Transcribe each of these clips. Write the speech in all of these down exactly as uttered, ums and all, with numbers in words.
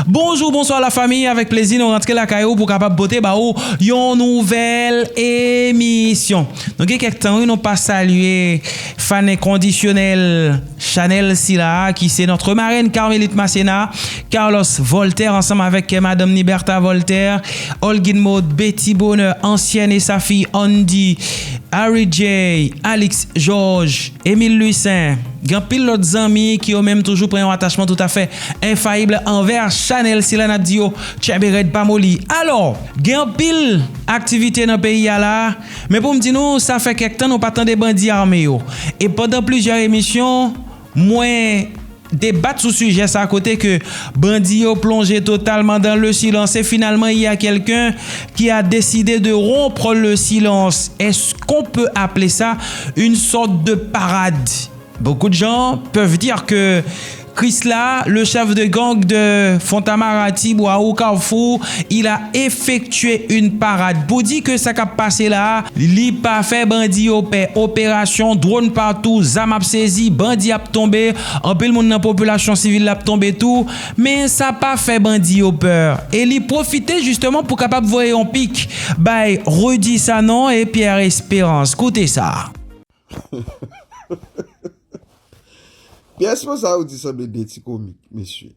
Bonjou, bonswa la fami, avèk plezi nou rantre lakay ou pou kapab pote ba ou yon nouvèl emisyon. Nou gen kèk tan wi nou pa salye fan enkondisyonèl chanèl sila a ki se notre marraine Carmelite Macena, Carlos Voltaire ansanm avèk madanm ni Bertha Voltaire, Olguine Maud, Betty Bonheur, ansyen e sa fi Andy, Harry J, Alix Georges, Émile Louissaint, gen anpil lòt zanmi ki yo menm toujou pran yon atachman toutafè enfayib anvè chanèl sila n ap di yo tchenbe rèd pa moli. Alò, gen anpil aktivite nan peyi a la, men pou m di nou, sa fè kèk tan nou pa tande bandi ame yo. E pandan plizyè emisyon, mwen debat sou sijè sa kote ke bandi yo plonje totalman dans le silence et finalement il y a quelqu'un qui a décidé de rompre le silence. Est-ce qu'on peut appeler ça une sorte de parade? Beaucoup de gens peuvent dire que Krisla, le chef de gang de Fontamarati, Bwawou, Kafou, il a effectué une parade. Pou di ke sa k ap pase la a, li pa fè bandi yo pè. Operasyon, dwòn patou, zam ap sezi, bandi ap tonbe, anpil moun nan popilasyon sivil la ap tonbe tou, men sa pa fè bandi yo pè. E li pwofite jisteman pou kapab voye yon pik bay Rudy Sanon e Pierre Espérance. Koute sa. Pyès sa ou di sanble de ti komik, mesye.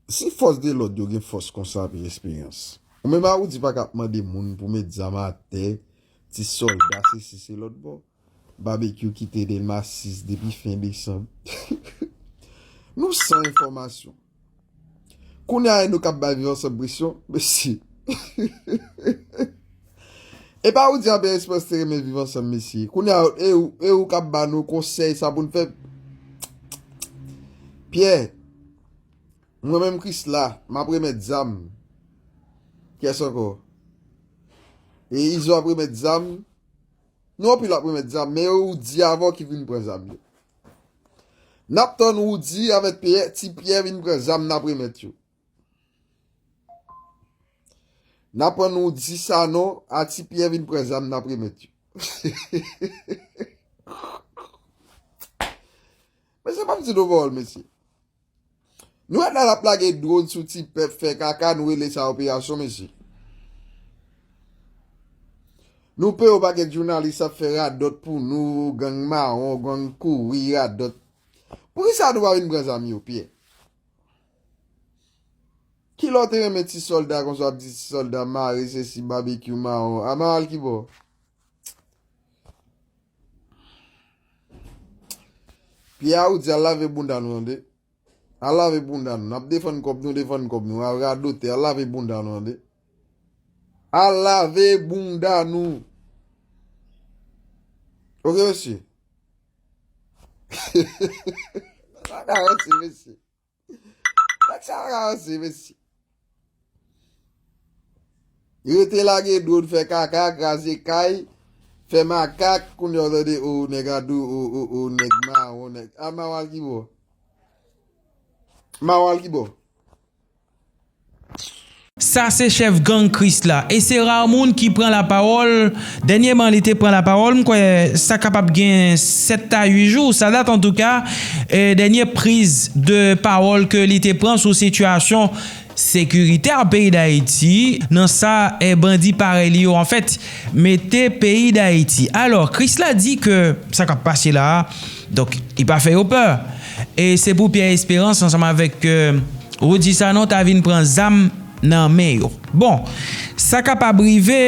Si fòs de lòd yo gen fòs konsa, Pierre Espérance, ou menm a ou di pa ka ap mande moun pou met zam atè, ti sòlda, sesi, se lòt bò. Babekyou kite Dèlma sis depi fen desanm. Nou san enfòmasyon. Kounye a e nou k ap bay Viv Ansanm presyon, mesye. E pa ou di Pierre Espérance te renmen Viv Ansanm, mesye. Kounye a e ou, e ou k ap ba nou konsèy sa pou n fè. Pyè, mwen menm Krisla, m ap remèt zam. Kiyès ankò? E Izo ap remèt zam. Nou anpil ap remèt zam, men Woody avè w ki vin pran zam yo. N ap tann Woody avèk Pyè, ti Pyè vin pran zam n ap remèt yo. N ap tann Woody Sanon a ti Pyè vin pran zam n ap remèt yo. Mesye, pa m di nou pawòl, mesye. Nou wè la l ap lage dwòn sou ti pèp, fè kaka, nou rele sa operasyon, mesye. Nou peye yon pakèt jounalis ap fè radòt pou nou, gang mawon, gang kouri, radòt. Poukisa nou pa vin pran zam yo, Pyè? Kilè w te renmen ti sòlda konsa w ap di ti sòlda mare sesi babekyou mawon? A mawon al kibò? Pyè a ou di al lave bounda nou tande. Al lave bounda nou. N ap defann kòb nou, defann kòb nou. Al radote, al lave bounda nou tande. Al lave bounda nou. Oke mesye. Sa ka ranse mesye. Nèg sa ranse mesye. Rete lage dwòn, fè kaka, kraze kay, fè makak, kounye a w tande o nèg adou, o o o nèg mawon, nèg a mawon al kibò? Mawon al kibò? Sa se chèf gang Krisla e se ra moun ki pran lapawòl. Dènyèman li te pran lapawòl, m kwè sa kapab gen sèt a uit jou, sa dat antouka, dènyè priz de pawòl ke li te pran sou sitiyasyon sekiritè peyi Dayiti nan sa bandi parèy li yo anfèt mete peyi Dayiti. Alò Krisla di ke sa k ap pase la a, donk li pa fè yo pè. E se pou Pyè Esperans ansanm avèk Rudy Sanon ta vin pran zam nan men yo. Bon, sa kapab rive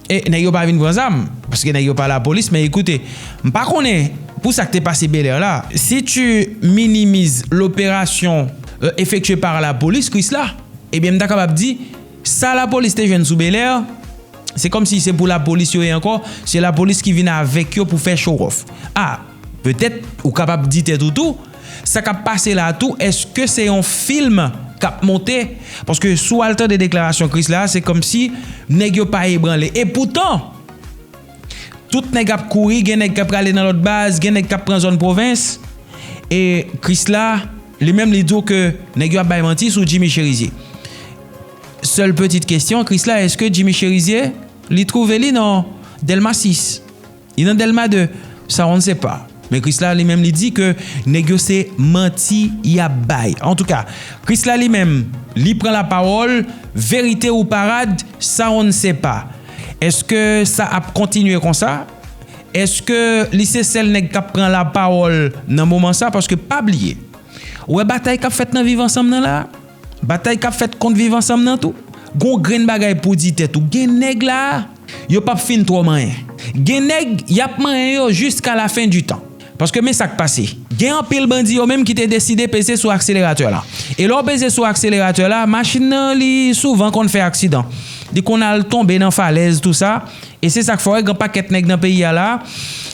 e nèg yo pa vin pran zam, paske nèg yo pa lapolis, men ekoute, m pa konnen pou sa k te pase Bèlè la, si tu minimises l'opération effectuée par la police, Krisla, ebyen m ta kapab di sa lapolis te jwenn sou Bèlè, se kòmsi se pou lapolis yo ye ankò, se lapolis ki vin avèk yo pou fè show off. A, petèt ou kapab di tèt ou tou, sa k ap pase la tou, èske se yon fim k ap monte? Paske si w al tande deklarasyon Krisla, se kòmsi nèg yo pa ebranle. E poutan, tout nèg ap kouri, gen nèg k ap prale nan lòt baz, gen nèg k ap pran zòn pwovens. E Krisla, li menm, li di w ke nèg yo ap bay manti sou Jimmy Chérizier. Sèl pitit kesyon, Krisla, èske Jimmy Chérizier, li twouve li nan Dèlma sis? Li nan Dèlma de, sa on ne sait pas. Men Krisla li menm li di ke nèg yo se manti y ap bay. Antouka, Krisla li menm, li pran lapawòl, verite ou parad, sa on ne sait pas. Èske sa ap kontinye konsa? Èske li se sèl nèg k ap pran lapawòl nan moman sa? Paske pa bliye, ou wè batay k ap fèt nan Viv Ansanm nan la, batay k ap fèt kont Viv Ansanm nan tou, gon grenn bagay pou di tèt ou. Gen nèg la, yo p ap fin twò manyen. Gen nèg, y ap manyen yo jiska la fen di tan. Paske men sa k pase. Gen anpil bandi yo menm ki te deside peze sou akseleratè la. E lè w peze sou akseleratè la, machin nan li souvan konn fè aksidan. Li konn al tonbe nan falèz, tou sa. E se sa k fè w wè gen pakèt nèg nan peyi a la,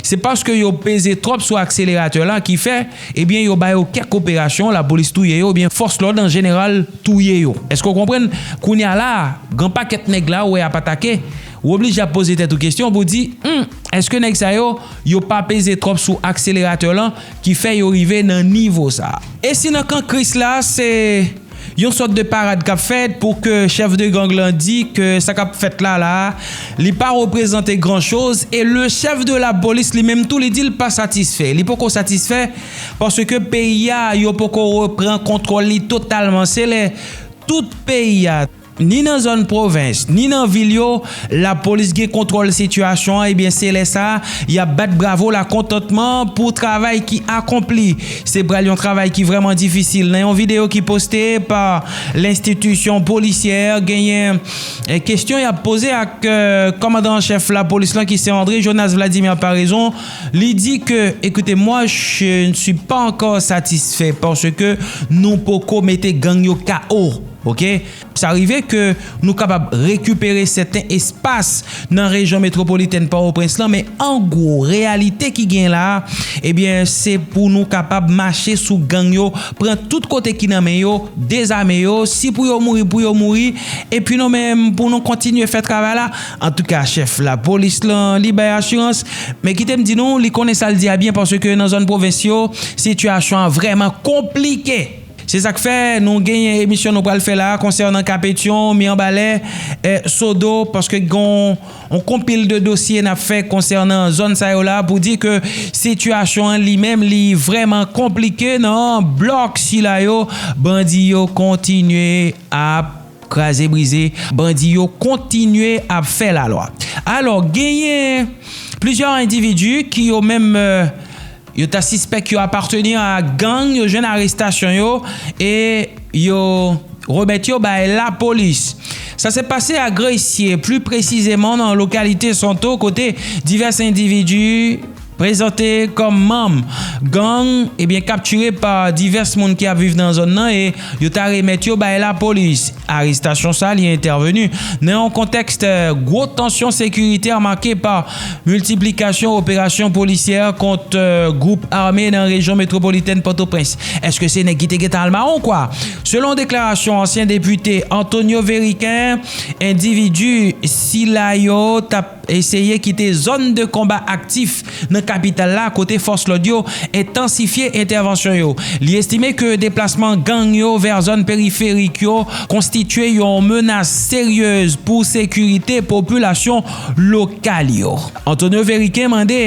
se paske yo peze twòp sou akseleratè la ki fè, ebyen, yo ba yo kèk operasyon, lapolis touye yo, oubyen fòs lòd an jeneral touye yo. Èske w konprann? Kounye a la, gen pakèt nèg la ou wè ap atake, ou oblije ap poze tèt ou kesyon pou di, hmm, èske nèg sa yo, yo pa peze twòp sou akseleratè lan ki fè yo rive nan nivo sa? E si nan kan Krisla, se yon sòt de parad k ap fèt pou ke chèf de gang lan di ke sa k ap fèt la la, li pa reprezante gran choz, e le chèf de la polis li menm tou li di l pa satisfè. Li poko satisfè paske peyi a, yo poko repran kontwòl li totalman. Se lè tout peyi a, ni nan zòn pwovens, ni nan vil yo, lapolis gen kontwòl sitiyasyon an, ebyen se lè sa a, y ap bat bravo lakontantman pou travay ki akonpli. Se pral yon travay ki vrèman difisil. Nan yon videyo ki poste pa lenstitisyon polisyè, genyen, eh, kesyon y ap poze ak, eh, kòmandan an chèf lapolis lan ki se André Jonas Vladimir Paraison. Li di ke, écoutez, moi, je ne suis pas encore satisfait parce que nou poko mete gang yo K O. Oke? Sa rive ke nou kapab rekipere sèten espas nan rejyon metwopolitèn Pòtoprens lan, men an gwo, reyalite ki gen la a, ebyen, se pou nou kapab mache sou gang yo, pran tout kote ki nan men yo, dezame yo, si pou yo mouri, pou yo mouri, epi nou menm, pou nou kontinye fè travay la. Antouka, chèf lapolis lan, li bay asirans, men kite m di nou, li konnen sa l di a byen, paske nan zòn pwovens yo, sitiyasyon an vrèman konplike. Se sa k fè nou genyen emisyon nou pral fè la konsènan Kapetyon, Mibalè, eh, Sodo, paske gon on konpil de dosye n ap fè konsènan zòn sa yo la pou di ke sitiyasyon an li menm li vrèman konplike nan blòk sila yo. Bandi yo kontinye ap kraze brize, bandi yo kontinye ap fè lalwa. Alò, genyen plizyè endividi ki yo menm, eh, yo ta sispèk yo apateni a gang, yo jwenn arestasyon yo e yo remèt yo bay lapolis. Sa se pase a Gresye, pli presizeman nan lokalite Santo, kote divès endividi prezante kòm manm gang, ebyen, kaptire pa divès moun ki ap viv nan zòn nan e yo ta remèt yo bay lapolis. Arestasyon sa li entèveni nan yon kontèks, eh, gwo tansyon sekiritè make pa miltiplikasyon operasyon polisyè kont, eh, gwoup ame nan rejyon metwopolitèn Pòtoprens. Èske se nèg ki te gentan al mawon, kwa? Selon deklarasyon ansyen depite Antonio Veriquin, endividi sila yo t ap eseye kite zòn de konba aktif nan kapital la, kote fòs lòd yo entansifye entèvansyon yo. Li estime ke deplasman gang yo vè zòn periferik yo konstitye yon menas seryez pou sekirite popilasyon lokal yo. Antonio Veriquin mande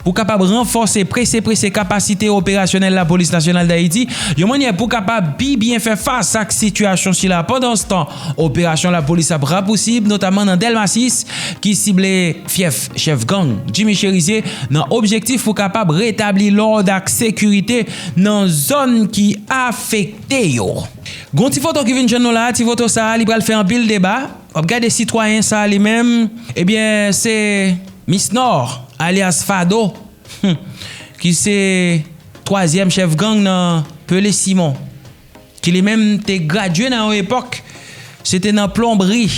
pou kapab ranfòse prese prese kapasite operasyonèl Lapolis Nasyonal Dayiti, yon mannyè pou kapab pi byen fè fas ak sitiyasyon sila. Pandanstan, operasyon lapolis ap rapousib, notamman nan Dèlma sis, ki sible fyèf chèf gang Jimmy Chérizier, nan objektif pou kapab retabli lòd ak sekirite nan zòn ki afekte yo. Gon ti foto ki vin jwenn nou la, ti foto sa a, li pral fè anpil deba. W ap gade sitwayen sa a li menm, ebyen, se Misnor, alyas Fado, ki se twazyèm chèf gang nan Pelé Simon, ki li menm te gradye nan yon epòk, se te nan plonbri.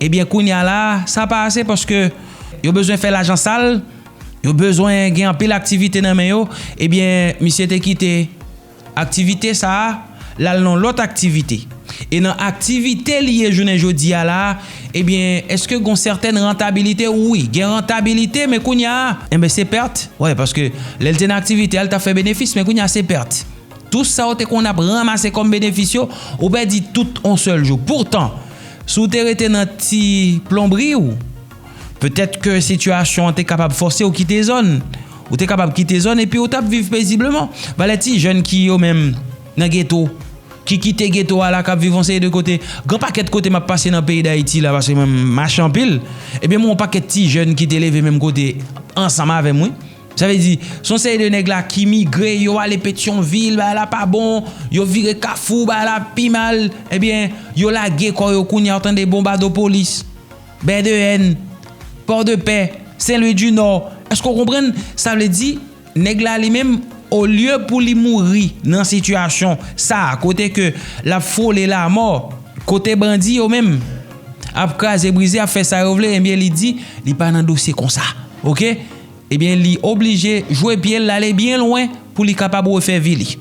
Ebyen, kounye a la, sa pa ase paske yo bezwen fè lajan sal, yo bezwen gen anpil aktivite nan men yo. Ebyen, misye te kite aktivite sa a, l al nan lòt aktivite. E nan aktivite li ye jounen jodi a la, ebyen, èske gon sètèn rantabilite? Wi, gen rantabilite, men kounye a, enben, se pèt. Wi, paske lè l te nan aktivite a, l t ap fè benefis, men kounye a, se pèt. Tout sa w te konn ap ranmase kòm benefis yo, ou pèdi tout on sèl jou. Poutan, si w te rete nan ti plonbri w, petèt ke sitiyasyon an te kapab fòse w kite zòn, Ou te kapab kite zòn epi ou t ap viv pezibleman. Valè ti jèn ki yo menm nan geto, ki kite geto a la, k ap viv yon seri de kote. Gen pakèt kote m ap pase nan peyi Dayiti la, paske mwen m mache anpil. Ebyen, mwen yon pakèt ti jèn ki te leve menm kote ansanm avè m, wi. Sa vle di, se yon seri de nèg la ki migre, yo ale Petyonvil, bagay la pa bon, yo vire Kafou, bagay la pi mal. Ebyen, yo lage kò yo kounye a, ou tande Bonbadopolis, Bèdeyèn, Pòdepè, Sen Lwi di Nò. Èske w konprann? Sa vle di, nèg la li menm, olye pou li mouri nan sitiyasyon sa a, kote ke l ap fwole lamò, kote bandi yo menm ap kraze brize, ap fè sa yo vle, ebyen, li di, li pa nan dosye konsa. Oke? Ebyen, li oblije jwe pye l, l ale byen lwen pou li kapab refè vi li.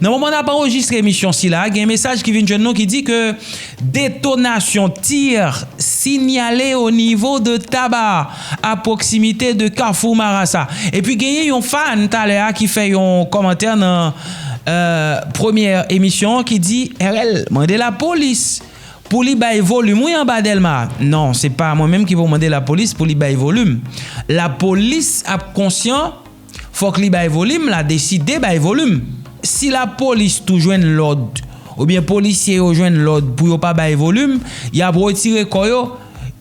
Nan moman n ap anrejistre emisyon sila, gen mesaj ki vin jwenn nou ki di ke détonation, tir signalé au niveau de Taba, à proximité de Carrefour Marasa. Epi genyen yon fan talè a ki fè yon kòmantè nan euh, premyè emisyon an ki di, R L, mande lapolis pou li bay volim, wi, anba Dèlma. Non, se pa mwen menm ki pou mande lapolis pou li bay volim. Lapolis ap konsyan, fòk li bay volim, la deside bay volim. Si lapolis tou jwenn lòd, oubyen polisye yo jwenn lòd pou yo pa bay volim, y ap retire kò yo,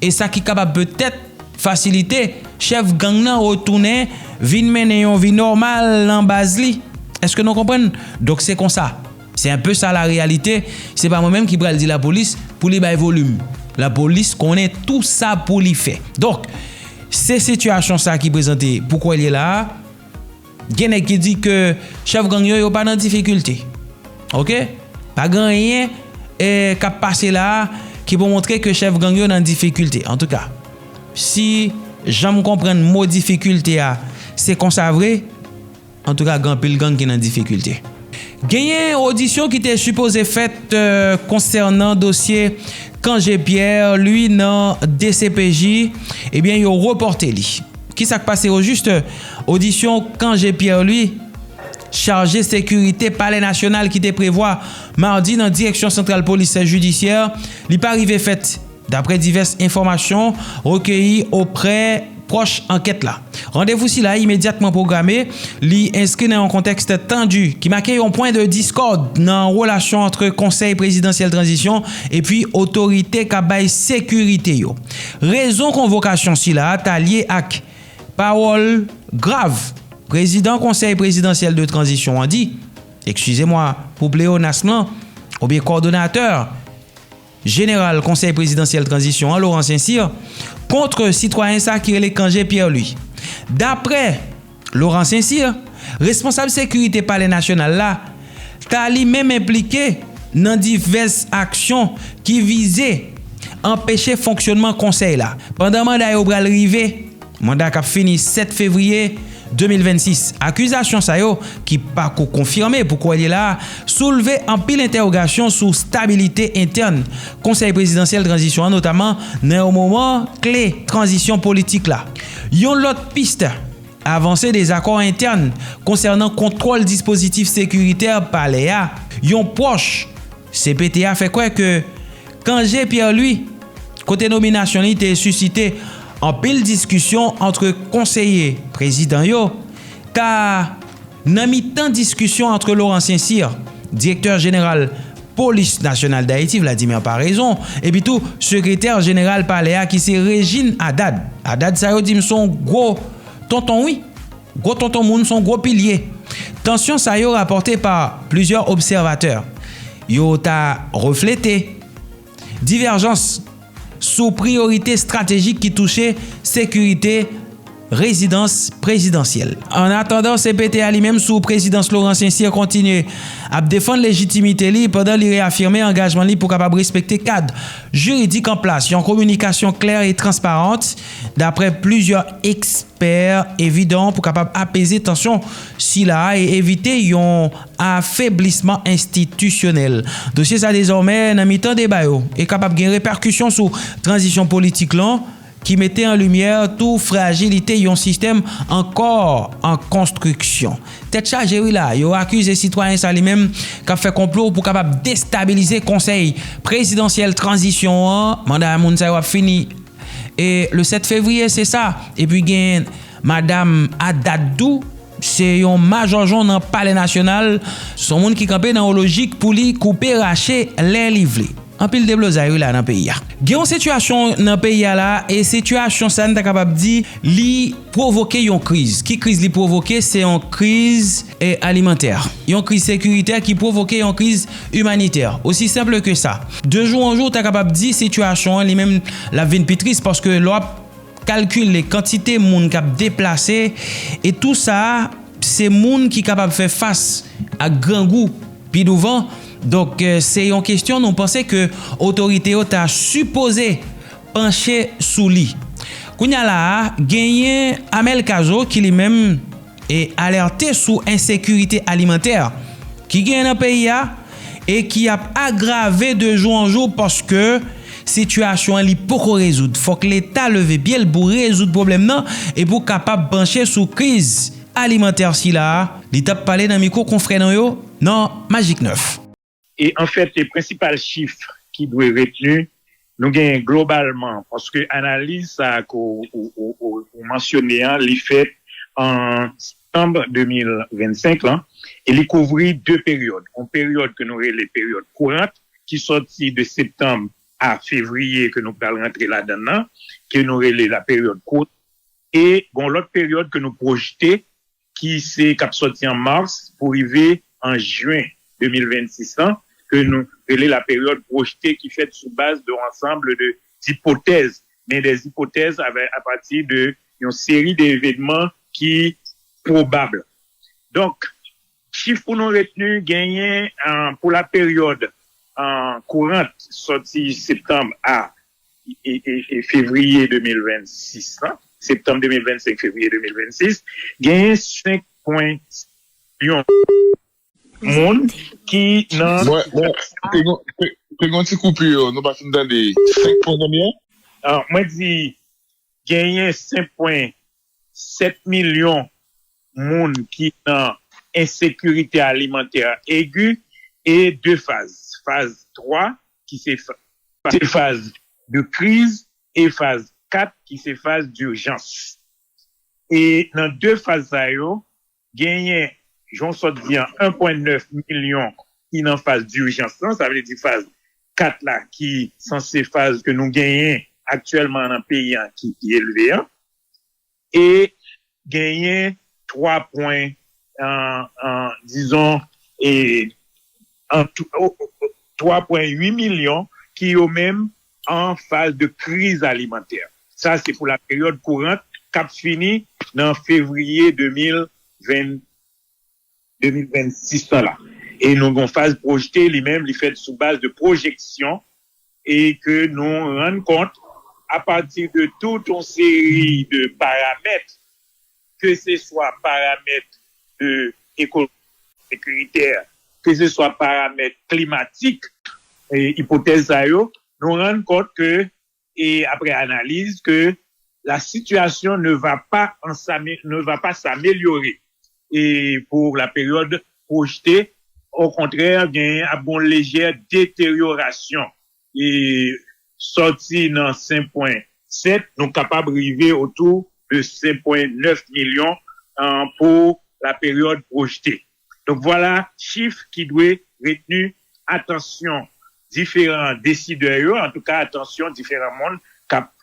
e sa ki kapab petèt fasilite chèf gang nan retounen vin mennen yon vi nòmal nan baz li. Èske nou konprann? Donk se konsa. Se un peu sa la réalité. Se pa mwen menm ki pral di lapolis pou li bay volim. Lapolis konnen tou sa pou li fè. Donk, se sitiyasyon sa ki prezante pou kwè l ye la a. Gen nèg ki di ke chèf gang yo, yo pa nan difikilte. Oke? Pa gen anyen eh, k ap pase la a ki pou montre ke chèf gang yo nan difikilte. Antouka, si jan m konprann mo difikilte a, se konsa vre, antouka, gen anpil gang ki nan difikilte. Genyen odisyon ki te sipoze fèt euh, konsènan dosye Cangé Pierre Louis nan D C P J, ebyen, yo repòte li. Kisa k pase ojis? Odisyon Cangé Pierre Louis, chaje sekirite Palè Nasyonal ki te prevwa madi nan Direksyon Santral Polis Jidisyè, li pa rive fèt, daprè divès enfòmasyon rekeyi oprè pwòch ankèt la. Randevou sila imedyatman pwograme, li enskri nan yon kontèks tandi ki make yon pwen de diskòd nan relasyon ant Konsèy Prezidansyèl Tranzisyon epi otorite k ap bay sekirite yo. Rezon konvokasyon sila ta lye ak pawòl grav Prezidan Konsèy Prezidansyèl de Tranzisyon an di, ekskize mwa pou pleyonasm lan, oubyen kòdonatè jeneral Konsèy Prezidansyèl Tranzisyon an, Laurent Saint-Cyr, kont sitwayen sa ki rele Cangé Pierre Louis. Daprè Laurent Saint-Cyr, responsab sekirite Palè Nasyonal la ta li menm enplike nan divès aksyon ki vize anpeche fonksyònman konsèy la. Pandan manda yo pral rive, manda k ap fini sèt fevriye de mil vennsis, akizasyon sa yo, ki pako konfime pou kwè l ye la a, soulve anpil entèwogasyon sou stabilite entèn Konsèy Prezidansyèl Tranzisyon an, notaman nan yon moman kle tranzisyon politik la. Yon lòt pis, avanse dezakò entèn konsènan kontwòl dispozitif sekiritè palè a. Yon pwòch C P T a fè kwè ke Cangé Pierre Louis, kote nominasyon li te sisite anpil diskisyon ant konseye prezidan yo, ta nan mitan diskisyon ant Laurent Saint-Cyr, direktè jeneral Polis Nasyonal Dayiti, Vladimir Paraison, epi tou sekretè jeneral palè a ki se Régine Haddad. Haddad sa yo di m se yon gwo tonton, wi. Gwo tonton moun, se yon gwo pilye. Tansyon sa yo, rapòte pa plizyè obsèvatè, yo ta reflete divèjans sou priyorite estratejik ki touche sekirite rezidans prezidansyèl. Annatandan, C P T a li menm, sou prezidans Laurent Saint-Cyr, kontinye ap defann lejitimite li pandan li reyafime angajman li pou kapab respekte kad jiridik an plas, yon kominikasyon klè e transparan, daprè plizyè ekspè, evidan pou kapab apeze tansyon sila a e evite yon afeblisman enstitisyonèl. Dosye sa dezòmè nan mitan deba yo e kapab gen repèkisyon sou tranzisyon politik lan, ki mete an limyè tou frajilite yon sistèm ankò an konstriksyon. Tèt chaje wi la, yo akize sitwayen sa li menm k ap fè konplo pou kapab destabilize konsèy prezidansyèl tranzisyon an. Manda moun sa yo ap fini e le sèt fevriye, se sa. Epi gen Madanm Haddad tou, se yon majòjon nan Palè Nasyonal, se yon moun ki kanpe nan yon lojik pou li koupe rache lè li vle. Anpil deblozay wi la nan peyi a. Gen yon sitiyasyon nan peyi a la, e sitiyasyon sa n ta kapab di li pwovoke yon kriz. Ki kriz li pwovoke? Se yon kriz, e, alimantè. Yon kriz sekiritè ki pwovoke yon kriz imanitè. Osi senp ke sa. De jou an jou, w ta kapab di sitiyasyon an li menm l ap vin pi tris paske lè w ap kalkile kantite moun k ap deplase, e tou sa, se moun ki kapab fè fas ak grangou pi douvan. Donk, eh, se yon kesyon nou panse ke otorite yo ta sipoze panche sou li. Kounye a la a, genyen Amel Cazeau ki li menm e alète sou ensekirite alimantè ki genyen nan peyi a e ki ap agrave de jou an jou paske sitiyasyon an li poko rezoud. Fòk Leta leve pye l pou rezoud pwoblèm nan e pou kapab panche sou kriz alimantè sila a. Li t ap pale nan mikwo konfrè nou yo nan Magik nèf. E anfèt, prensipal chif ki dwe retni, nou genyen globalman, paske analiz sa a ke w, ou, ou, ou, ou mansyone an, li fèt an septanm de mil vennsenk lan, e li kouvri de peryòd. Yon peryòd ke nou rele peryòd kourant, ki sòti de septanm a fevriye ke nou pral rantre ladan l lan, ke nou rele la peryòd kourant, e gen yon lòt peryòd ke nou pwojte ki se k ap sòti an mas pou rive an jen de mil vennsis lan, ke nou rele la peryòd pwojte ki fèt sou baz de yon ansanm de, dipotèz, men de ipotèz apati de yon seri de evènman ki pwobab. Donk, chif pou nou retni genyen pou la peryòd kourant sòti septanm a e, e, e fevriye de mil vennsis lan, septanm de mil vennsenk, fevriye de mil vennsis, genyen senk pwen milyon moun ki nan. Mwen, mwen, te gon ti koupi, nou pa fin tande. Senk pwen konbyen? Mwen di, genyen senk pwen sèt milyon moun ki nan ensekirite alimantè egi e de faz. Faz twa, ki se faz de kriz, e faz kat, ki se faz dijans. E nan de faz sa yo, genyen, jan w sot di an, en pwen nèf milyon ki nan faz dijans lan, sa vle di faz kat la, ki sanse faz ke nou genyen aktyèlman nan peyi an ki pi elve an, e genyen twa pwen, dizon, twa pwen uit milyon ki yo menm an faz de kriz alimantè. Sa se pou la peryòd kourant k ap fini nan fevriye de mil ven, de mil vennsis lan la. E nou gen yon faz pwojte, li menm, li fèt sou baz de pwojeksyon e ke nou rann kont apati de tout yon seri de paramèt, ke se swa paramèt de ekonomi sekiritè, ke se swa paramèt klimatik, e ipotèz sa yo, nou rann kont ke, e apre analiz, ke la situation ne va pas en s'amé- ne va pas s'améliorer e pour la période projetée. Au contraire, gen ap gon lejè deteryorasyon e sòti nan senk pwen sèt, nou kapab rive otou de senk pwen nèf milyon pou la peryòd pwojte. Donk vwala chif ki dwe retni atansyon diferan desidè yo, antouka atansyon diferan moun k ap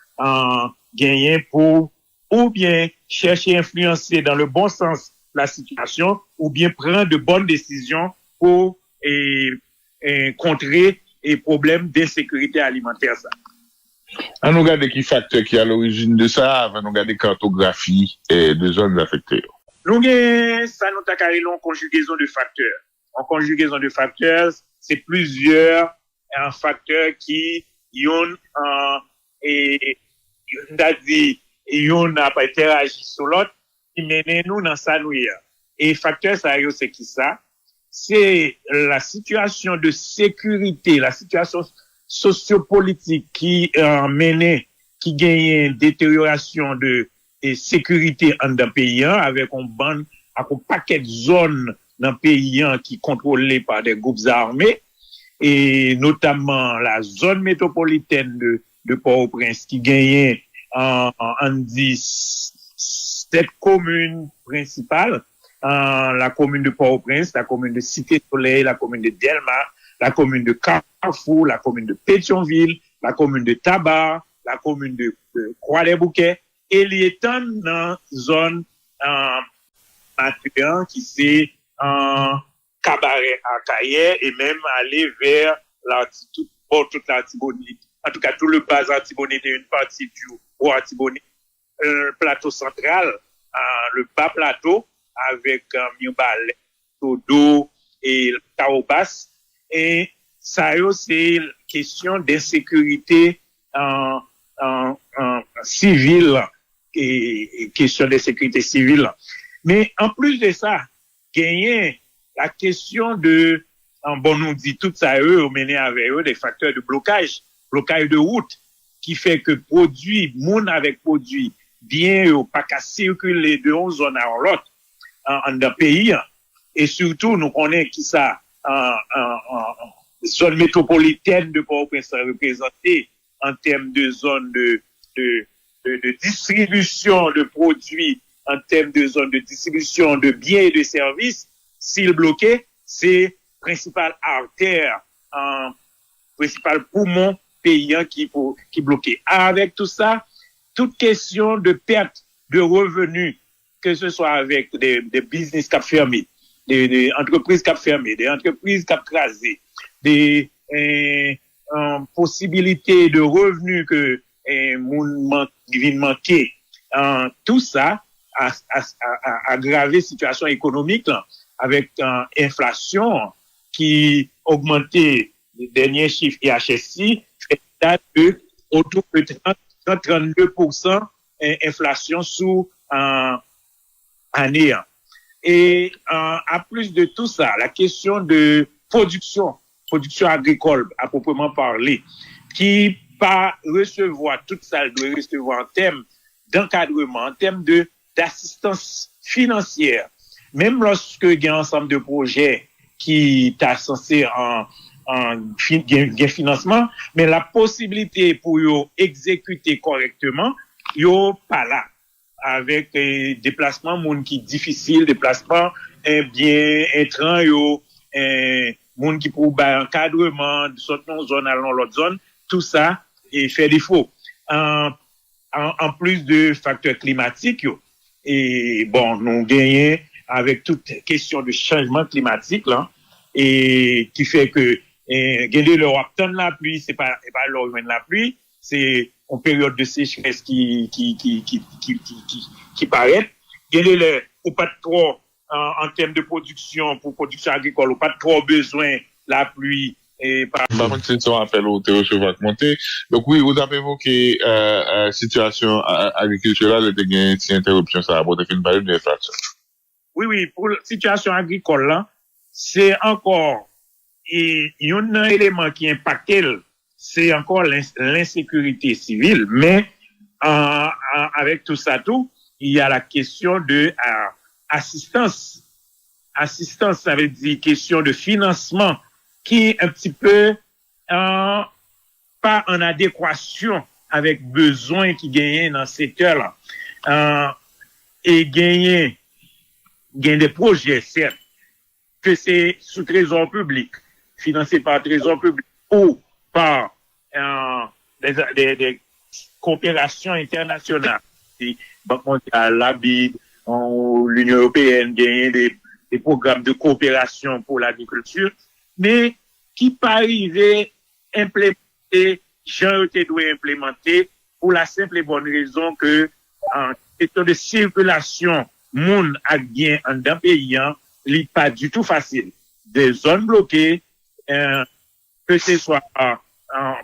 genyen pou oubyen chèche enfliyanse dans le bon sens la situation oubyen pran de bonnes décisions pou kontre pwoblèm de ensekirite alimantè sa. An nou gade ki faktè ki a lorijin de sa avan nou gade katografi de zòn afekte yo. Nou gen sa nou ta ka rele yon konjigezon de faktè. Yon konjigezon de faktè, se plizyè faktè ki youn, e, nou ta di, youn ap entèraji sou lòt, ki mennen nou nan sa nou ye a. E faktè sa yo se kisa? Se la situation de sécurité, la situation sociopolitique ki mennen, ki genyen deteryorasyon de sekirite anndan peyi an, avèk yon bann, ak yon pakèt zòn nan peyi an ki kontwole pa de gwoup zame, e notamman la zone métropolitaine de, de Port-au-Prince, ki genyen, ann di, Sèt komin prensipal, euh, la commune de Port-au-Prince, la commune de Cité-Soleil, la commune de Dèlma, la commune de Carrefour, la commune de Pétion-Ville, la commune de Tabar, la commune de, de Croix-des-Bouquets, e li etann nan zòn, euh, Matè an, ki se, euh, Kabarè Akayè, e menm ale vè Lati-, tout, bò tout Latibonit. En tout cas, tout le bas Artibonite et une partie du haut Artibonite, euh, plateau central, euh, le bas plateau, avec, euh, Mirebalais, Todo et Cahobas. E sa yo, se kesyon d'insécurité, euh, euh, euh, civile, e, e kesyon d'insécurité civile. Men, an plis de sa, genyen la kesyon de, euh, bon, nou di tout sa yo, yo mennen avè yo de facteurs de blocage, blocage de route, ki fè ke pwodui, moun avèk pwodui, byen yo pa ka sikile de yon zòn a yon lòt, euh, anndan peyi an. E sitou, nou konnen ki sa, euh, euh, euh, zòn metwopolitèn de Pòtoprens lan reprezante an tèm de zòn de, de, de, de distribisyon de pwodui, an tèm de zòn de distribisyon de byen e de sèvis, si l bloke, se prensipal artè, euh, prensipal poumon peyi an ki, pou, ki bloke. Avèk tou sa, tout kesyon de pèt de revenu, ke se swa avèk de, de biznis k ap fèmen, de, de antrepriz k ap fèmen, de antrepriz k ap kraze, de, eh, eh, posibilite de revenu ke, eh, moun man-, vin manke. Eh, tou sa a, a, a, a agrave sitiyasyon ekonomik lan avèk, eh, enflasyon ki ogmante, dènye chif I H S I fè eta de otou de trant, trant, trannde pousan, eh, enflasyon sou, eh, ane an. E, eh, a plis de tou sa, la kesyon de pwodiksyon, pwodiksyon agrikòl, a pwopreman pale, ki pa resevwa tout sa l dwe resevwa an tèm d'ankadreman, an tèm de, d'asistans finansyè. Menm lòske gen ansanm de pwojè ki ta sanse an, an fi-, gen, gen finansman, men la posibilite pou yo egzekite kòrèkteman, yo pa la. Avèk, eh, deplasman moun ki difisil, deplasman, eh, byen entran yo, eh, moun ki pou bay ankadreman, sot nan yon zòn al nan yon lòt zòn, tou sa, eh, fè defo. An, an, an plis de faktè klimatik yo, e bon, nou genyen avèk tout kesyon de chanjman klimatik lan, e ki fè ke, eh, gen de lè w ap tann lapli, se pa, se pa lè w jwenn lapli, se yon peryòd de sechrès ki, ki, ki, ki, ki, ki, ki, ki parèt. Gen de lè, ou pa t twò, an, an tèm de pwodiksyon, pou pwodiksyon agrikòl, ou pa t twò bezwen lapli, e pa M pa konn si se yon apèl ou te resevwa k monte. Donk, wi, ou t ap evoke, eh, eh, sitiyasyon a-, a-, agrikilti la, lè te gen ti entewipsyon sa a, pou te fin pale de enflasyon. Wi, wi, pou l-, sitiyasyon agrikòl lan, se ankò, e, youn nan eleman ki enpakte l, se ankò len-, lensekirite sivil. Men, an, an, avèk tou sa tou, il y a la question de, euh, asistans. Asistans, sa vle di kesyon de finansman ki un petit peu, euh, pa an adekwasyon avèk bezwen ki genyen nan sektè la. Euh, e genyen, gen de pwojè, sèt, ke se sou trezò piblik, finanse pa trezò piblik ou pa, euh, de, de, de koperasyon entènasyonal. Si Bank Mondyal, la bid, euh, Linyon Ewopeyèn genyen de, de pwogram de koperasyon pou lagrikilti, men ki pa rive enplemante jan yo te dwe enplemante, pou la senp e bòn rezon ke, euh, kesyon de sikilasyon moun ak byen anndan peyi an, li pa ditou fasil. De zòn bloke, euh, ke se swa, euh,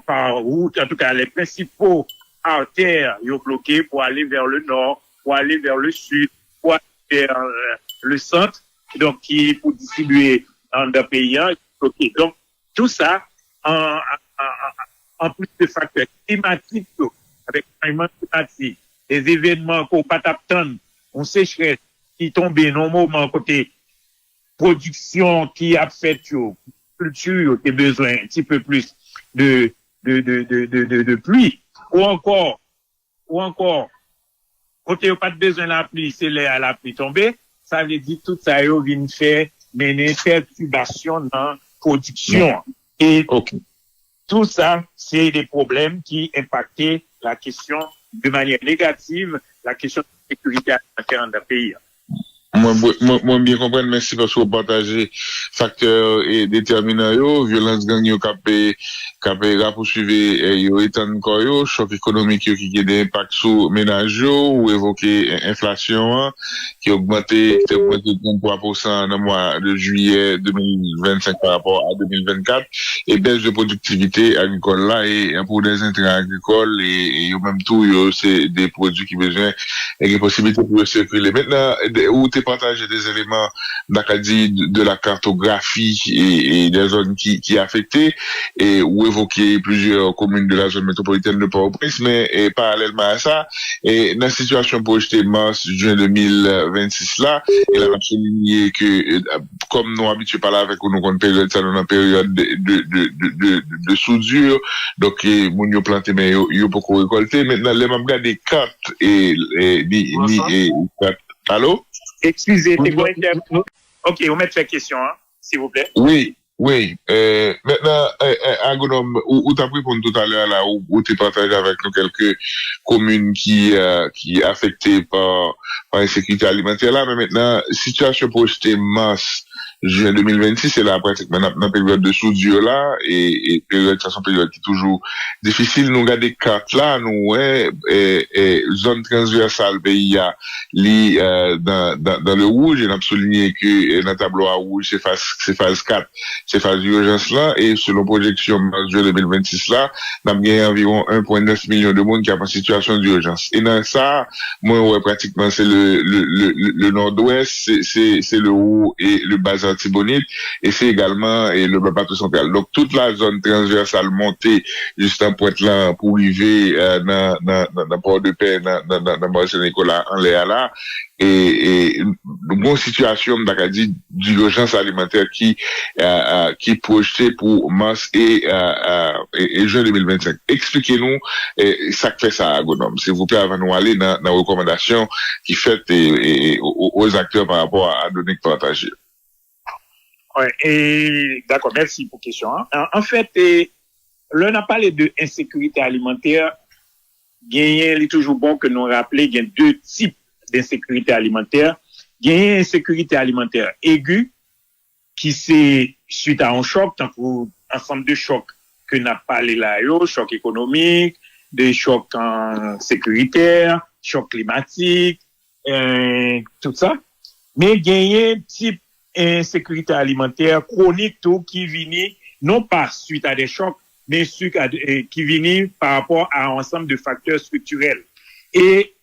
pa wout, antouka, les principaux artères yo bloke pou ale vers le nord, pou ale vers le sud, pou ale vers, euh, le centre, donk ki pou distribye anndan peyi an, bloke. Donk, tou sa, an, an, an, an plis de faktè klimatik yo, avèk chanjman klimatik, de evènman ke w pa t ap tann, yon sechrès ki tonbe nan yon moman kote pwodiksyon ki ap fèt yo, kilti yo te bezwen un petit peu plus de, de, de, de, de, de, de pli, ou ankò, ou ankò, kote yo pa t bezwen lapli, se lè a lapli tonbe. Sa vle di tout sa yo vin fè mennen pètibasyon nan pwodiksyon an. E Ok. Tout sa, se de pwoblèm ki enpakte la kesyon de manyè negativ, la kesyon de sekirite alimantè anndan peyi a. Mwen, mwen, mwen byen konprann, mèsi paske w pataje faktè e detèminan yo, vyolans gang yo k ap e, k ap e rapousuive e yo etann kò yo, chòk ekonomik yo ki gen de enpak sou menaj yo, ou evoke e, enflasyon an ki ogmante, ki te ogmante trannntwa pousan nan mwa de jiyè de mil vennsenk pa rapò a de mil vennkat, e bès de pwodiktivite agrikòl la e e pou de zentran agrikòl e e yo menm tou yo se de pwodui ki bezwen e gen posiblite pou yo sikile. Mentnan, de- ou te pataje de eleman, m ta ka di, de la kartografi e e de zòn ki ki afekte, e ou evoke plizyè komin de la zòn metwopolitèn de Pòtoprens, men e paralèlman a sa, e nan sitiyasyon pwojte mas jen de mil vennsis la, e la n ap soulinye ke e, kòm nou abitye pale avèk ou, nou konn peryòd sa nou nan peryòd de, de, de, de, de, de soudure. Donk, e, moun yo plante, men yo, yo poko rekòlte. Mentnan, lè m ap gade kat, e, e, ni, ni, e, kat. Alo? Eskize, te gon entè- Ok, ou mèt fè kesyon an, silvouplè. Wi, wi. E, mentnan, e, e, agwonòm, ou, ou t ap reponn toutalè a la, ou, ou te pataje avèk nou kèlke komin ki, e, ki afekte pa, pa ensekirite alimantè la, men mentnan, sitiyasyon pwojte mas jen de mil vennsis, se la pratikman n ap nan peryòd de soudure la, e, e peryòd sa se yon peryòd ki toujou difisil. Nou gade kat la, nou wè e, e, zòn transvèsal peyi a, li e, dan, dan, dan le wouj, e n ap soulinye ke e, nan tablo a wouj, se faz, se faz kat, se faz dijans lan, e selon pwojeksyon mas jen de mil vennsis la, n ap gen anviwon en pwen nèf milyon de moun ki ap an sitiyasyon dijans. E nan sa, mwen wè pratikman se le, le, le, le, le Nòdwès, se, se, se le Wo e le Ba Latibonit, e se egalman e le Ba Plato Santral. Donk, tout la zòn transvèsal monte jis nan pwent lan pou rive e, nan, nan, nan, nan Pòdepè, nan, nan, nan, nan Mòn Sen Nikola anlè a la, e, e nou gen yon sitiyasyon, m ta ka di, dijans alimantè ki, e, e, ki pwojte pou mas e, e, e, e, e jen de mil vennsenk. Eksplike nou e, sa k fè sa, agwonòm, silvouplè, avan nou ale nan, nan rekòmandasyon ki fèt e, e, e, o- o- aux acteurs pa rapò a done k pataje. Wi, e, dakò, mèsi pou kesyon an. An, anfèt, e, lè n ap pale de ensekirite alimantè, genyen, li toujou bon ke nou raple, gen de tip de ensekirite alimantè. Genyen ensekirite alimantè egi, ki se swit a yon chòk, tankou ansanm de chòk ke n ap pale la yo, chòk ekonomik, de chòk an, sekiritè, chòk klimatik, e, tout sa. Men genyen tip ensekirite alimantè kwonik tou ki vini non pa swit a de chòk, men swit a de, e, ki vini pa rapò a yon ansanm de faktè estriktirèl. E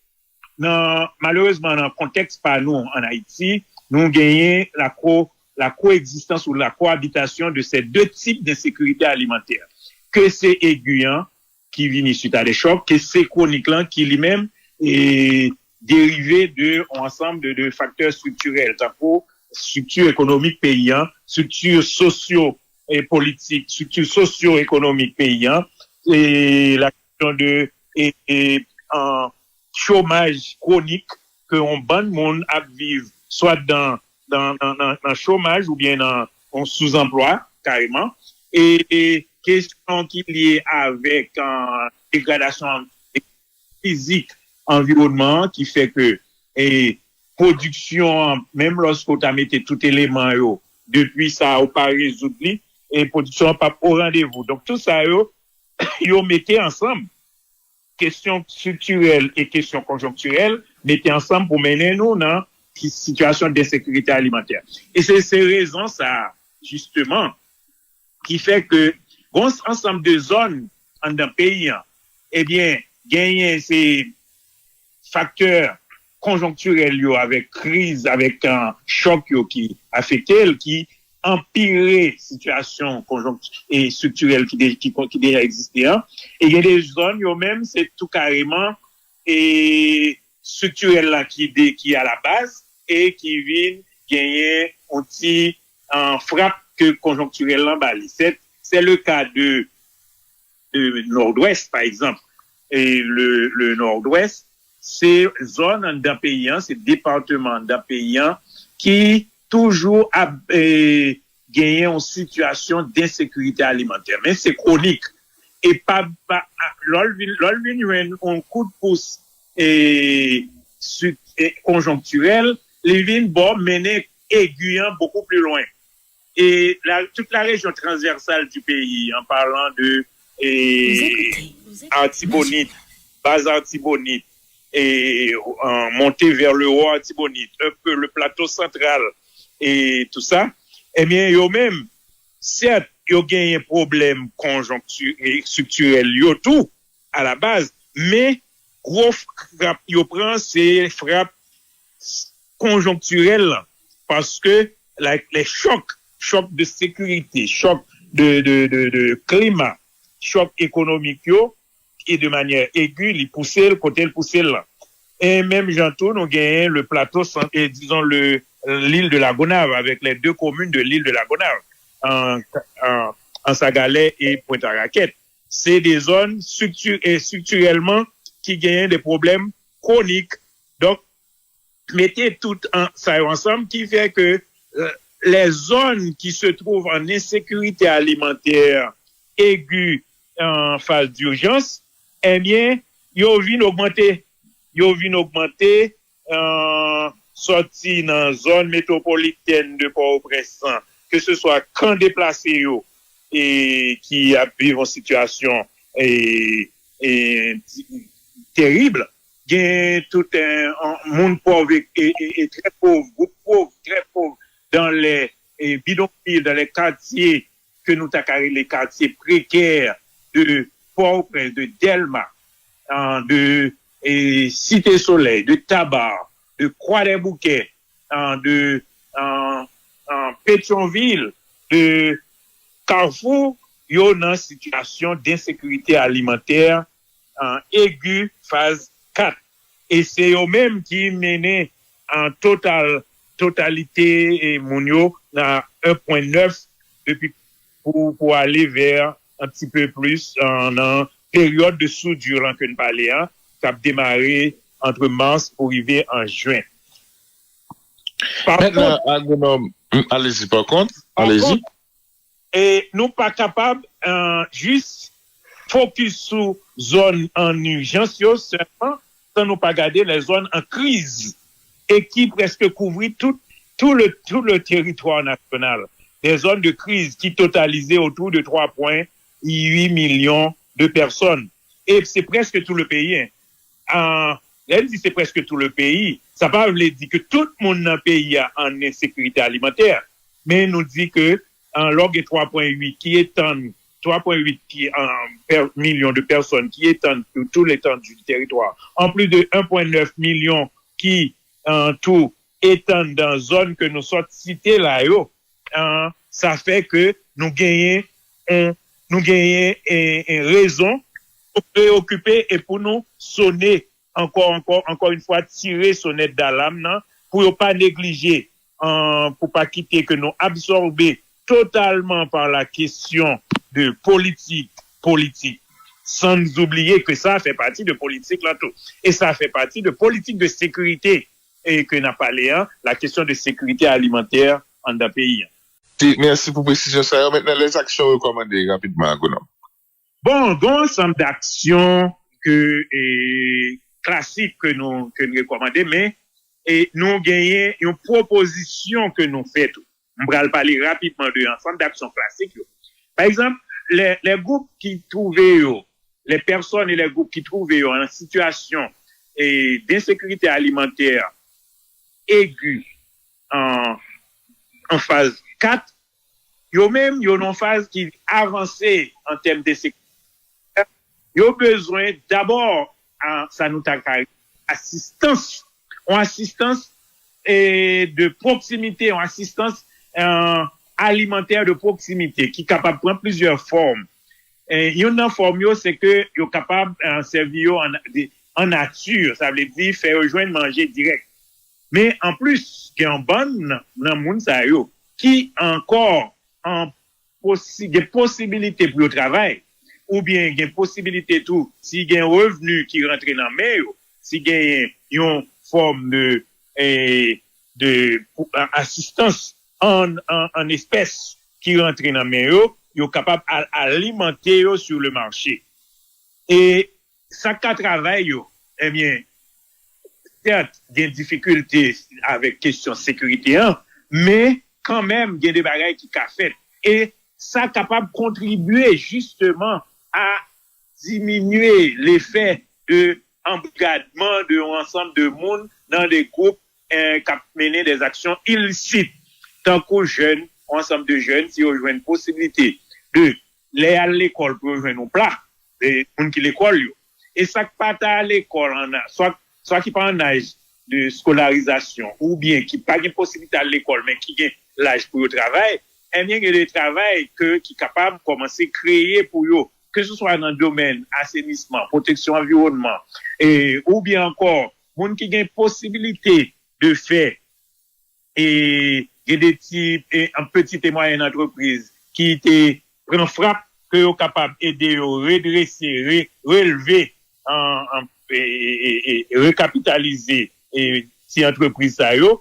nan, malerezman, nan kontèks pa nou an Ayiti, nou genyen lako, la koegzistans ou la koabitasyon de ces deux types d'insécurité alimentaire. Ke se egi an, ki vini swit a de chòk, ke se kwonik lan, ki li menm e derive de yon ansanm de, de faktè estriktirèl, tankou estrikti ekonomik peyi an, estrikti sosyo e politik, estrikti sosyo-ekonomik peyi an, e la kesyon de e, e, an, chomaj kwonik ke yon bann moun ap viv, swa dan, dan, nan, nan, nan chomaj oubyen nan yon souzanplwa, kareman. E, e kesyon ki lye avèk an, degradasyon fizik anviwònman an ki fè ke e, pwodiksyon an, menm lòske w ta mete tout eleman yo, depi sa ou pa rezoud li, e pwodiksyon an p ap o randevou. Donk, tout sa yo, yo mete ansanm, kesyon estriktirèl e kesyon konjonktirèl, mete ansanm pou mennen nou nan ki sitiyasyon de ensekirite alimantè. E se, se rezon sa a, jisteman, ki fè ke gon ansanm de zòn anndan peyi an, ebyen, genyen se faktè konjonktirèl yo avèk kriz, avèk an, chòk yo ki afekte l, ki anpire sitiyasyon konjonk- e estriktirèl ki, de, ki, ki deja egziste an. E gen de zòn yo menm, se tou kareman e estriktirèl la ki, de, ki a la baz e ki vin genyen yon ti an, frap ke konjonktirèl lan ba li. Se, se le ka de, de Nòdwès, pa egzanp. E le, le Nòdwès, se zòn anndan peyi an, se depatman anndan peyi an ki toujou ap eh, genyen yon sitiyasyon densekirite alimantè. Men se kwonik. E pa, pa lè l vin, lè l vin jwenn yon kout pous e, si- e konjonktirèl, li vin bò mennen egi an bokou pli lwen. Et la, toute la région transversale du pays, en parlant de et Artibonite, Bas Artibonite, et euh, monter vers le haut Artibonite, un peu le plateau central, et tout ça, eh bien, yo menm, certes, yo genyen pwoblèm konjonkti- e striktirèl yo tou, a la baz, men gwo frap yo pran, se frap konjonktirèl lan, paske like, les chocs, choc de sécurité, choc de, de, de, de climat, choc économique, yo, et de manière aiguë, li pouse l kote l pouse l lan. E menm jan tou, nou genyen le plateau, san- e, disons, le, l'île de la Gonâve, avec les deux communes de l'île de la Gonâve, en, en, en Sagalè et Pointe-à-Raquette. Se de zòn strikti- e striktirèlman ki genyen de pwoblèm kwonik. Donk, mete tout an, sa yo ansanm ki fè ke euh, les zones qui se trouvent en insécurité alimentaire aiguë en phase d'urgence, eh bien, yo vin ogmante. Yo vin ogmante euh, sòti nan zòn metwopolitèn de Pòtoprens lan, ke se swa kan deplase yo e ki ap viv yon sitiyasyon e, e, terib, gen tout en, en, moun pòv e, e, e, e trè pòv, gwoup pòv, trè pòv, dans les e, bidonvil, dans les quartiers ke nou ta ka rele katye prekè de Pòtoprens, de Dèlma, euh, de e, Site Solèy, de Taba, de Kwadèboukè, euh, de euh, euh, Petyonvil, de Kafou, yo nan sitiyasyon densekirite alimantè an egi faz kat. E se yo menm ki mennen an total, totalite e, moun yo nan en pwen nèf depi pou, pou ale vè an ti pe plis an, nan peryòd de soudure lan ke n pale an, k ap demare antre mas pou rive an jen. Pa Mentnan, kont, agwonòm, m, alezi, pa kont, pa alezi. Kont, e nou pa kapab euh, jis fokis sou zòn an ijans yo sèlman, san nou pa gade lè zòn an kriz e ki prèske kouvri tout, tout le, tout le teritwa nasyonal. Des zones de crise qui totalisaient autour de trois point huit millions de personnes. E se prèske tout le peyi. Hein. Lè n di se prèske tout le peyi, sa pa vle di ke tout moun nan peyi a an ensekirite alimantè. Men nou di ke an lè w gen twa pwen uit ki etann, twa pwen uit ki, euh, per, milyon de pèsòn ki etann sou tout l'étendue du territoire, an plis de en pwen nèf milyon ki euh, tou etann dan zòn ke nou sot site la yo, euh, sa fè ke nou genyen, on, nou genyen en, en rezon pou preokipe e pou nou sone ankò, ankò, ankò yon fwa, tire sonèt dalam nan pou yo pa neglije, euh, pou pa kite ke nou absòbe totalman pa la kesyon de politik, politik. Sans oublier que ça fait partie de politik la tou. E sa fè pati de politik de sekirite e ke n ap pale an, la kesyon de sekirite alimantè anndan peyi an. Ti, mèsi pou presizyon sa yo. Mentnan, lèzaksyon rekòmande rapidman, agwonòm. Bon, gen yon ansanm d'aksyon ke e, klasik ke nou, ke n rekòmande, men e, nou genyen yon pwopozisyon ke nou fè tou. M pral pale rapidman de ansanm d'aksyon klasik yo. Pa egzanp, lè, lè gwoup ki twouve yo, lè pèsòn e lè gwoup ki twouve yo an sitiyasyon e, densekirite alimantè egi an, an faz kat, yo menm, yo nan faz ki avanse an tèm de sekirite. Yo bezwen dabò, a, sa nou ta ka rele asistans, yon asistans e, de pwoksimite, yon asistans e, alimantè de pwoksimite ki kapab pran plizyè fòm. E, youn nan fòm yo, se ke yo kapab e, sèvi yo an, de, an nati, sa vle di fè yo jwenn manje dirèk. Men anplis, gen yon bann nan, nan moun sa yo ki ankò an posi, gen posibilite pou yo travay, oubyen gen posibilite tou, si gen revni ki rantre nan men yo, si genyen yon fòm de, eh, de pou- a- asistans an, an, an espès ki rantre nan men yo, yo kapab al alimante yo sou le mache. E sa k ka travay yo, ebyen, sèt, gen difikilte avèk kesyon sekirite an, men kanmenm gen de bagay ki ka fèt. E sa kapab kontribye jisteman a diminye lefè de anbrigadman de yon ansanm de moun nan de gwoup eh, k ap mennen de aksyon ilisit, tankou jèn, yon ansanm de jèn, si yo jwenn posiblite de lè y al lekòl pou yo jwenn yon pla, eh, moun ki lekòl yo. E sa k pa ta lekòl, an, swa, swa ki pa an aj de skolarizasyon, oubyen ki pa gen posiblite al lekòl, men ki gen laj pou yo travay, ebyen, gen de travay ke, ki kapab kòmanse kreye pou yo, ke se swa nan domèn asenisman, pwoteksyon anviwònman, e, oubyen ankò, moun ki gen posibilite de fè, e, gen de ti, e, an, petit et moyenne entreprise ki te pran frap, ke yo kapab ede yo redrese, re, releve, an, an, e, e, e, e, rekapitalize, e, ti antrepriz sa yo,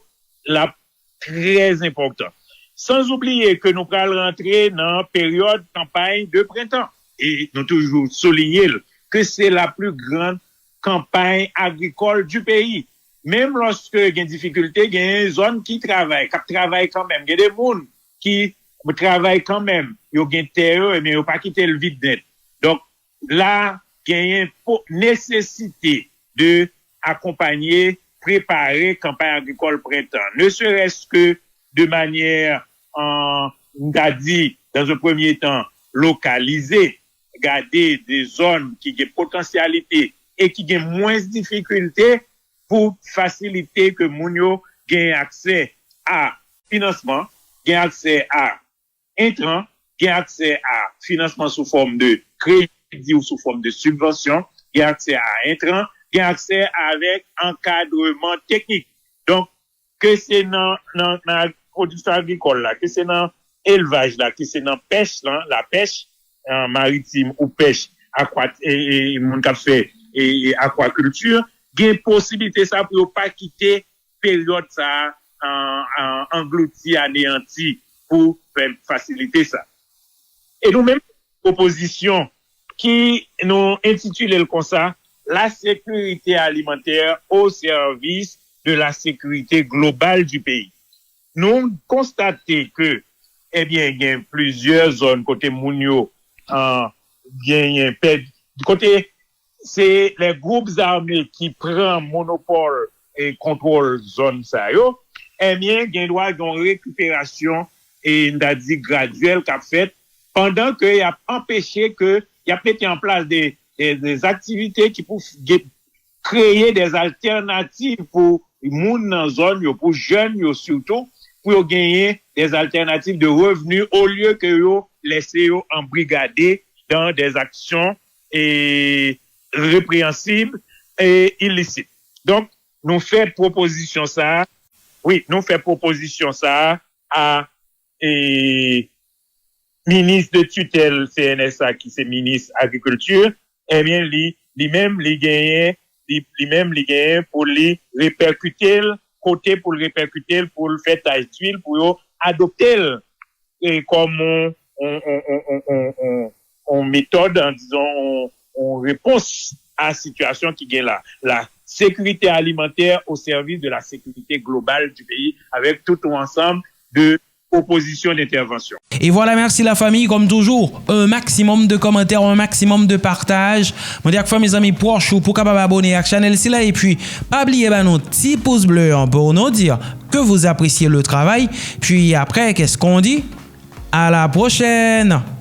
l ap trè enpòtan. San oubliye ke nou pral rantre nan peryòd kanpay de prentan. E nou toujou souliye l, ke se la pli gran kanpay agrikòl di peyi. Menm lòske gen difikilte, gen zòn ki travay, k ap travay kanmenm. Gen de moun ki travay kanmenm, yo gen tè yo, ebyen, yo pa kite l vid nèt. Donk, la, genyen po- nesesite de akonpanye, prepare kanpay agrikòl prentan, ne serait-ce que de manière, euh, m ta di, dans un premier temps, lokalize, gade de zòn ki gen potansyalite e ki gen mwens difikilte pou fasilite ke moun yo gen aksè a finansman, gen aksè a entran, gen aksè a finansman sou fòm de kredi ou sou fòm de sibvansyon, gen aksè a entran, gen aksè avèk ankadreman teknik. Donk, ke se nan, nan, nan pwodiksyon agrikòl la, ke se nan elvaj la, ke se nan pèch lan, lapèch, eh, maritim ou pèch akwa, e, e, moun k ap fè, e, e, akwakilti, gen posiblite sa pou yo pa kite peryòd sa a, an, an, anglouti, aneyanti pou fè fasilite sa. E nou menm, pwopozisyon ki nou entitile l konsa, La sécurité alimentaire au service de la sécurité globale du pays. Nou konstate ke, ebyen, gen plizyè zòn kote moun yo, ah, genyen pèd, kote se lè gwoup zame ki pran monopòl e kontwòl zòn sa yo, ebyen, gen dwa gen yon rekiperasyon, e n ta di gradyèl k ap fèt, pandan ke y ap anpeche ke y ap mete an plas de, de, de aktivite ki pou f- ge- kreye de altènativ pou moun nan zòn yo, pou jèn yo sitou, pou yo genyen de altènativ de revni olye ke yo lèse yo anbrigade dan de aksyon e repreyansib e ilisit. Donk, nou fè pwopozisyon sa a, wi, nou fè pwopozisyon sa a a, e, minis de titèl C N S A, ki se minis agrikilti, ebyen, li, li menm, li genyen, li, li menm, li genyen pou li repèkite l, kote pou l repèkite l, pou l fè tach dwil, pou yo adopte l, e, kòm yon, yon, yon, yon, yon, yon, yon metòd, an, dizon, yon, yon repons a sitiyasyon ki gen la. La sécurité alimentaire au service de la sécurité globale du pays, avec tout un ensemble de propositions d'intervention. Et voilà, merci la famille, comme toujours, un maximum de commentaires, un maximum de partage. Mwen di ak fanmi, zanmi, pwòch ou pou kapab abone ak chanèl sila, epi pa bliye ba nou ti pous ble an pou nou di ke vous appréciez le travail. Puis après, qu'est-ce qu'on dit? À la prochaine!